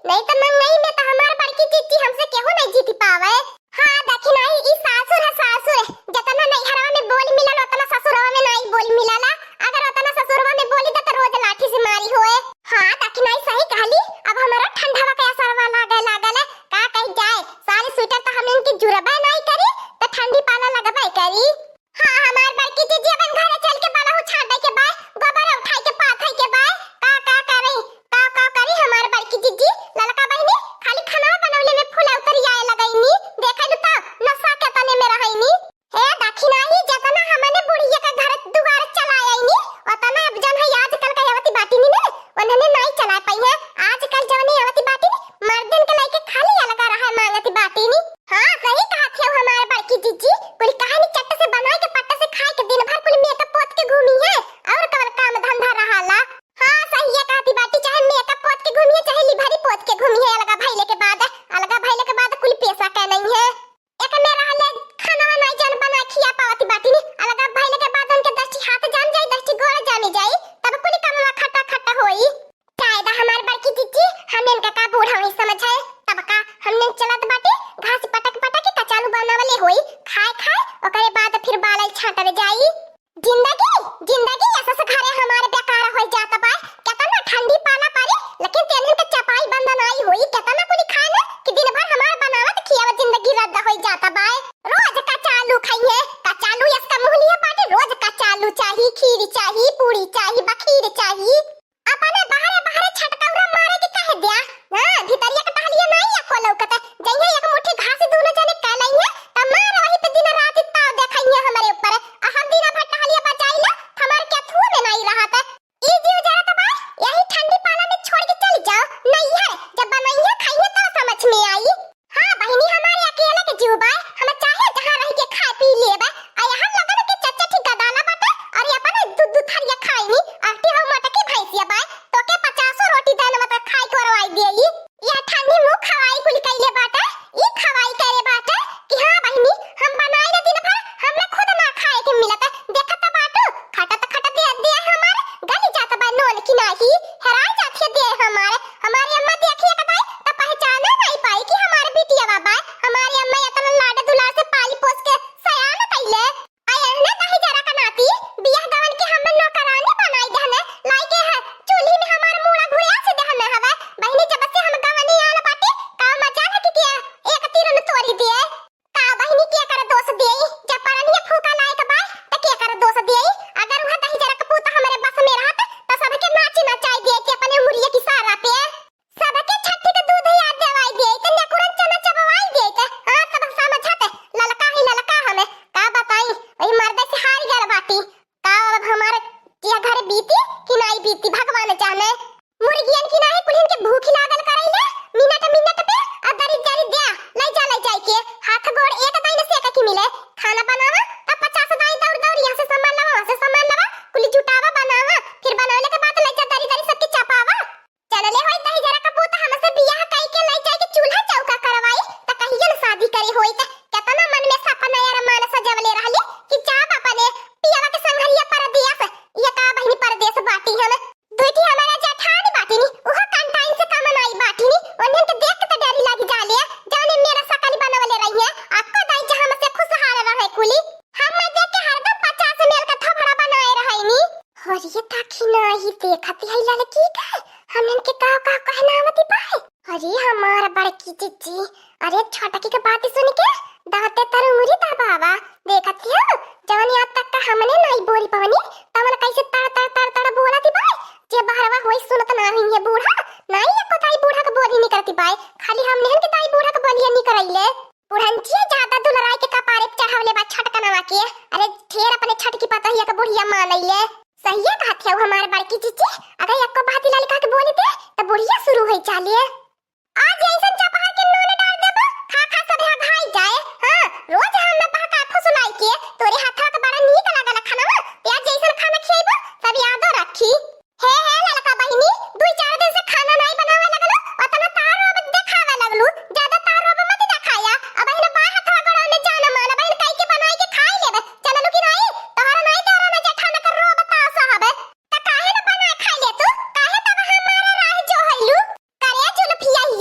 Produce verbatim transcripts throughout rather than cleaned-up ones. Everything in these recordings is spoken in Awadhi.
नहीं तो मंगई में तो हमार बड़की जिज्जी हमसे केहू नहीं जीत पावे। हाँ, दखिनाही ई सासुर है, सासुर है। जतना नैहरवा में बोल मिलल, ओतना ससुरवा में नाई बोल मिलला। अगर ओतना ससुरवा में बोली त, त रोज लाठी से मारी होए। हाँ, दखिनाही सही कहली। अब हमारा ठंडवा के असरवा लागे लागल है। का कही जाए, सारी स्वेटर तो हम इनकी जुरबे नाई करी, त ठंडी पाला लगबे करी। हाँ, हमार बड़की जिज्जी, अपन घरे चल के बलहू छाटे के बाय, गोबर उठाई के पाथई के बाय। का, का करी, का, का करी हमार बड़की जिज्जी? ललका बहिनी खाली खाना बनवले में फूला उतरी आए लगईनी। देखे दू तो नशा के तने में रहईनी। ए दखिनाही, जतना हमने बुढ़िया के घर दुआर चला आईनी, ओतना अब जन है आजकल के अवती बाटिनी ने, उन्हने नाई चला पाई है। आजकल जवने अवती बाटिनी, मर्दन के लइके खाली अलगा रहा मांगती बाटिनी। हाँ, सही कहत हो हमार बड़की जिज्जी, कुल कहानी चट्ट से बनाए के पट्ट से खाए के दिन भर कुल मेकअप पोत के घूमी है, और कवन काम धंधा रहाला। हाँ, सही है कहती बाटी, चाहे मेकअप पोत के घूमी है, चाहे लिभरी पोत के घूमी है, अलगा भइले के बाद, अलगा भइले के बाद कुल पेशा के नहीं है। एक में रहले खाना नाई जान बना खिया पावती बाटी नी, अलगा भइले के बाद उनके दस ठी हाथ जान जाई, दस ठी गोड़ जानी जाई, तब कुल कमवा खटा खटा होई। जायदा हमार बड़की जिज्जी, हम इनका का बूढ़ा हुई समझे, तब का हमने चलत बाटे घास पटक पटक के कचालू बनावले होई, खाए खाए ओकरे बाद फिर बालल छाटल जाई। जिंदगी, जिंदगी ऐसा से घरे हमारे बेकार हो जात बा। केतना ठंडी पाला पड़ी, लेकिन तेनहन के चपाई बंद नाई होई। केतना कुली खाए ले कि दिन भर हमार बनावत खियावत जिंदगी रद्द हो जात बा। रोज कचालू खाइए, कचालू इसका मुँह लिए बाटे, रोज कचालू चाही, खीर चाही, पूरी चाही, बखीर चाही। अपने बाहरे बाहरे छटकौरा मारे के कहे द्या। हाँ, भीतरिया के टहलिया नाई एको लौकत। जइहे एक मुट्ठी घास दूनो जने कै लइहे, त मार वही पे दिन रात ताव देखइहे हमरे ऊपर। आ हम दिन भर टहलिया बजाई ले, हमार केथुओ में नाई रहत। ई जीव जरत बा, यही ठंडी पाला में छोड़ के चल जाओ। नैहर जब बनइहे खाइहे तब समझ में आई। हाँ बहिनी, हमारे अकेले के जीव बाय, हम चाहे जहाँ रह के खाए पी लेबे। आ यहाँ लगन के चच्चा ठीक गदाला बाटे, और ये अपन दू दू थरिया खाइनी, अहटी हो मोटकी भैंसिया बाय, तो के पचासो रोटी दान मत खाए के ओरवाई देई। यह ठंडी मुँह खवाई कुल कइले बाटे, ई खवाई करे बाटे कि हाँ बहिनी, हम बनाई ना दिन भर, हमरा खुद ना खाए के मिलत। देखत बाटू, खटत खटत दे, दे हमार गल जात बा नोन की नाही, हेराई जात है दे हमार। हमारी अम्मा देखिए कदाई त पहचाने नहीं पाई कि हमारे बिटिया बाबा। हमारी अम्मा इतना लाड दुलार से पाली पोस के सयान कइले। आ एहने दही जरा का नाती बियाह गवन के हमें नौकरानी बनाई देहने, लाई के है चूल्ही में हमार मूड़ा घुड़िया से देहने हवे। बहिनी जब से हम गवनी आल बाटे, का मजा है कि किया एक तीरन तोड़ी दिए। का बहिनी के कर दोष देई, जब परनिया फूका लायक बा, त के कर दोष देई? अगर वह दही जरा का पूत हमरे बस में रहत, त सबके नाची नचाई देती अपने उमरिया की सारा पे। सबके छठी के दूध याद देवाई देई, त नेकुरन चना चबवाई देई, त हाँ, सब समझत, ललका ही ललका हमें, का बताई, वही मर्दे से हार गल बाटी। का अब हमारे यह घर बीती कि नाई बीती, भगवान जाने। मुर्गियन की नाही, कुलियन के भूख लागल करैले, मिनट मिनट पे आ दरी दरी द्या, लै जा, लै जाई के। हाथ गोड़ एक दाइन सेक के मिले। खाना बनावा, तब पचास दाई दौड़ दौड़, यहाँ से सामान लावा, वहाँ से सामान लावा, कुली जुटावा, बनावा, फिर बनवले के बाद लै जा दरी दरी सबके चपावा। चलले होई दही जरा का पूत हमसे बियाह कई के लै जाई के चूल्हा चौका करवाई, त कहियन शादी करे होई त केतना मन में सपना अरमान सजवले रहली कि जाब अपने पियवा के संघरिया परदेस। ये का बहिनी परदेस बाटी हम। दुइठी हमारा जेठान बाटिनी, उहो कंटाइन से कम नाई बाटिनी। उन्हन के देख के त डरी लागी जाले, जौने मेरा सकल बनवले रही है। आपको दाई जहाँ हमसे खुशहाल रहे कुली। हम मैं देख के हरदम पचास मेल का थोपड़ा बनाए रहनी। अरे ताखी नाही देखत है लड़की का, हमन के का का कहनावती पाए। अरे हमार बड़की जिज्जी, अरे छोटकी के बात सुन के दांते तर उंगली दबावा। देखत हो, जवन आज तक का हमने नाई बोल पवनी, तवन कैसे तड़ तड़ तड़ तड़ बोलती बाय। जे बहरवा होई सुनत ना हुई है बूढ़ा, नाई एको दाई बूढ़ा के बोली निकरती बाय, खाली हमने के दाई बूढ़ा के बोलिया निकरैले। बुढ़ंचिया ज्यादा दुलराई के कपारे पे चढ़ावले बा छटकनवा के। अरे ढेर अपने छटकी पतोहिया के बुढ़िया मानैले। सहिए कहत हऊ हमार बड़की जिज्जी, अगर एको बात ललका के बोली दे, त बुढ़िया शुरू होई जाले। आज ऐसन चपहा के नून डाल देबो, खा खा सब यहाँ घाई जाए। हाँ, रोज हम न बहका फुसलाई के, तोरे हाथवा के बड़ा नीक लागल खानवा, ते आज ऐसन खाना खिएबो, सब यादो रखी। हे, हे ललका बहिनी, दुई चार दिन से खाना नाई बनावे लगलू, ओतना तार रोब देखावे लगलू, ज्यादा तार रोब मत देखाया। अब हिन बा हथवा गोड़वा में जान माल, अब हिन कई के बनाई के खाई लेबे। चललू कि नाई? तोहरा नाई तोहरा ना जेठान कर रोब ताव सहबे। त काहे न बनाए खाई ले तू? काहे तब हमारा राह जो हइलू? करे जो लफिया ही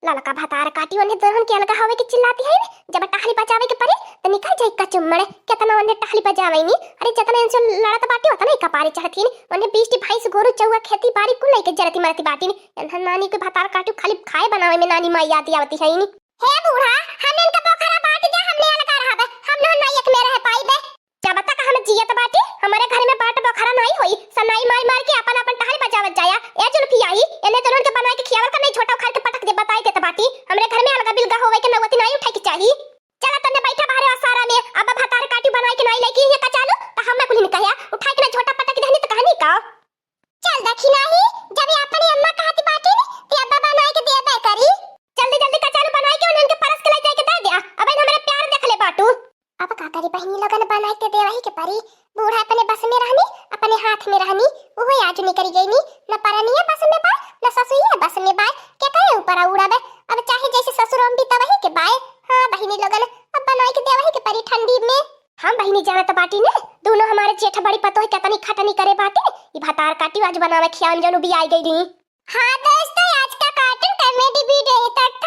तलका भतार काटी, ओन्हे दुल्हन के अलगा होवे के चिल्लाती है। जब टहली बजावे के परे, त निकल जाई कचुम्मड़। केतना ओन्हे टहली बजावे नी। अरे, जतना इनसे लड़त बाटी, ओतना ही कपारे चढ़ती नी। ओन्हे बीस टी भैंस, गोरू, चौआ, खेती बाड़ी कुल लेके जरती मरती बाटी नी। एन्हन नानी के भतार काटी, खाली खाए बनावे में नानी माई याद आवती है नी। हे बूढ़ा, हम इनका बोखरा बांट दे, हमने अलगा रहबे। हम ना एक में रह पाइबे। जब तक हम जियत बाटी, हमरे घर में बाट बोखरा नाई होई। सनाई मार मार के अपन अपन टहल बजावत जाया। ए जुल्फी आई, एन्हे दुल्हन के बनाई के खियावल का नहीं, झोटा उखाड़ के पटक दे, बताई देत बाटी। हमरे घर में अलगा बिलगा होवे के नौबती नाई उठाई के चाही। चला तन्ने बैठा बाहरे ओसारा में, अब भतार काटी बनाई के नाई लेके ये का चालू, त हम कुल नहीं कहिया, उठाई के ना झोटा पटक देहनी त कहनी का। चल देखी नाही, जब ये अपनी अम्मा कहती बाटी नी, ते अब्बा बनाई के देबे करी। जल्दी जल्दी कचालू बनाई के उन्हन के परस के ले जाके दे दिया। अब हमरे प्यार देख ले बाटू। अब का करी बहिनी लोगन, बनाई के देवही के परी। बूढ़ा अपने बस में रहनी, अपने हाथ में रहनी, उहो आज निकरी गई नी। न परनिया बस में बा, न ससुइया बस में बा। के कहे ऊपर उड़ाबे? अब चाहे जैसे ससुरों भी तबही के बाय। हाँ बहिनी लोगन, अब बनाई के देवही के परी ठंडी में। हम बहिनी जानत बाटी ने, दोनों हमारे जेठ बड़ी पतोह केतनी खटनी करे बाटी। ई भतार काटी आज बनावे खियावन जनु भी आई गई नी। हाँ दोस्तों, आज का cartoon comedy video यहीं तक